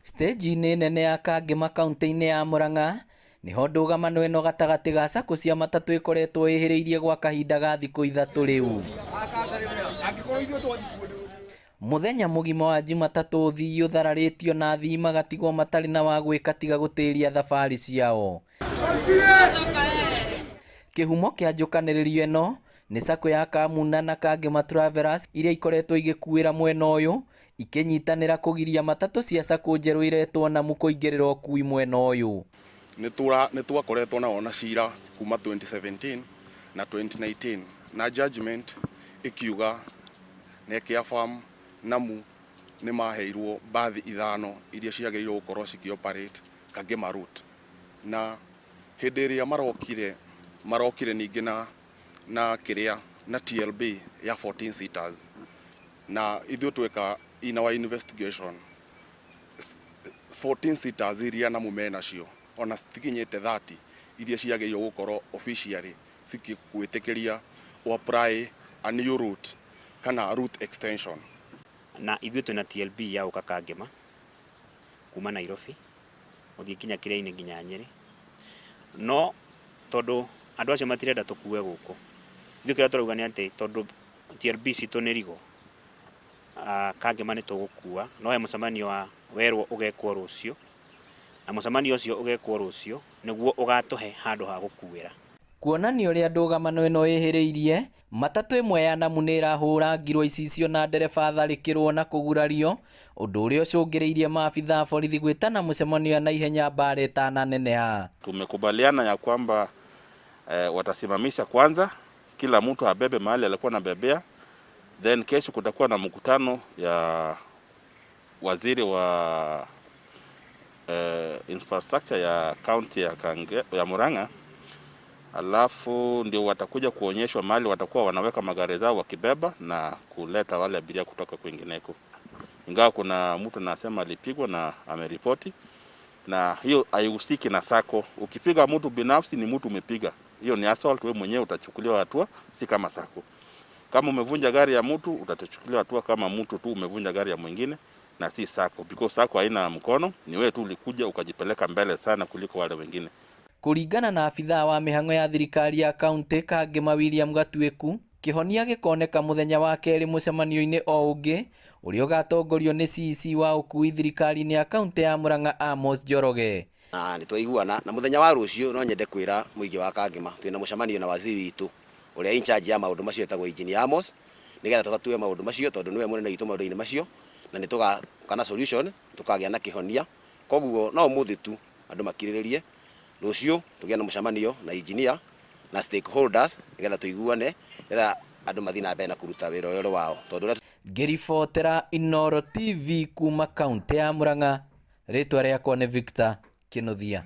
Stage-inĩ nene ya Kangema kaunti-inĩ ya Murang'a nĩho ndũgamano ĩno gatagatĩ ga sacco cia matatũ ĩkoretwo ĩhĩrĩirie gwa kahinda ga thikũ 3 rĩu. Mũthenya mũgima wa Jumatatũ ũthii ũthararĩtio na athii magatigwo matarĩ na wa gwĩka tiga gũtĩria thabarĩ ciao. Kĩhumo kĩa njũkanĩrĩrio ĩno nĩ sacco ya Kamuna na Kangema Travelers iria ikoretwo igĩkuĩra mwena ũyũ ikĩnyitanĩra kũgiria matatũ cia sacco njerũ iretwo Namu kũingĩrĩra ũkui mwena ũyũ. Nĩ twakoretwo nao na cira kuma 2017 na 2019 na judgment ĩkiuga na ĩkĩaffirm Namu nĩ maheirwo mbathi 5 iria ciagĩrĩirwo gũkorwo cikĩoperate Kangema route, na hĩndĩ ĩrĩa marokire ningĩ na kĩrĩa na TLB ya 14 seaters, na ithuĩ tweka in our investigation 14 seaters iria Namu menacio ona citikinyĩte 30 iria ciagĩrĩirwo gũkorwo officially cikĩgwĩtĩkĩria apply a new route kana route extension. Na ithuĩ twĩna TLB ya gũka Kangema kuma Nairobi gũthiĩ nginya Kĩrĩa-inĩ nginya Nyĩrĩ, no tondũ andũ acio matirenda tũkue gũkũ, ithuĩ kĩrĩa tũrauga nĩ atĩ tondũ TLB citũ nĩ rigo, Kangema nĩ tũgũkua, no he mũcemanio wa werwo ũgekwo rũciũ, na mũcemanio ũcio ũgekwo rũciũ nĩguo ũgatũhe handũ ha gũkuĩra. Kuonania ũrĩa ndũgamano ĩno ĩhĩrĩirie, matatũ ĩmwe ya Namu nĩ ĩrahũrangirwo icicio na ndereba atharĩkĩrwo na kũgurario, ũndũ ũrĩa ũcũngĩrĩirie maabitha a borithi gwĩtana mũcemanio ya naihenya mbara ĩtananeneha. Tumekubaliana ya kwamba watasimamisha kwanza, kila mtu abebe mahali alikuwa anabebea, then kesho kutakuwa na mkutano ya waziri wa infrastructure ya county ya Murang'a, alafu ndio watakuja kuonyeshwa mahali watakuwa wanaweka magari zao wakibeba na kuleta wale abiria kutoka kwingineko. Ingawa kuna mtu anasema alipigwa na ameripoti, na hiyo haihusiki na sacco. Ukipiga mtu binafsi ni mtu umepiga, hiyo ni assault, wewe mwenyewe utachukuliwa hatua, si kama sacco. Kama umevunja gari ya mtu utachukuliwa hatua kama mtu tu umevunja gari ya mwingine, na si sacco, because sacco haina mkono, ni wewe tu ulikuja ukajipeleka mbele sana kuliko wale wengine. Kũringana na abithaa wa mĩhang'o ya thirikari ya kaunti Kangema William Gatuĩku, kĩhonia gĩkoneka mũthenya wa kerĩ mũcemanio-inĩ o ũngĩ ũrĩa ũgatongorio nĩ CEC wa ũkui thirikari-inĩ ya kaunti ya Murang'a Amos Njoroge. Na nĩ twaiguana na mũthenya wa rũciũ no nyende kwĩra mũingĩ wa Kangema twĩna mũcemanio na waziri witũ ũrĩa in charge ya maũndũ macio etagwo Engineer Amos, nĩgetha tũtatue maũndũ macio tondũ nĩwe mũnene witũ maũndũ-inĩ macio, na nĩ tũgaka na solution, tũkagĩa na kĩhonia. Koguo no ũmũthĩ tu andũ makirĩrĩrie, rũciũ tũgĩe na mũcemanio na engineer na stakeholders nĩgetha tũiguane, nĩgetha andũ mathiĩ na mbere na kũruta wĩra ũrĩa ũrĩ wao. Tondũ ũrĩa Ngĩribotera Inooro TV kuma kaunti ya Murang'a, rĩtwa rĩakwa nĩ Victor Kinuthia.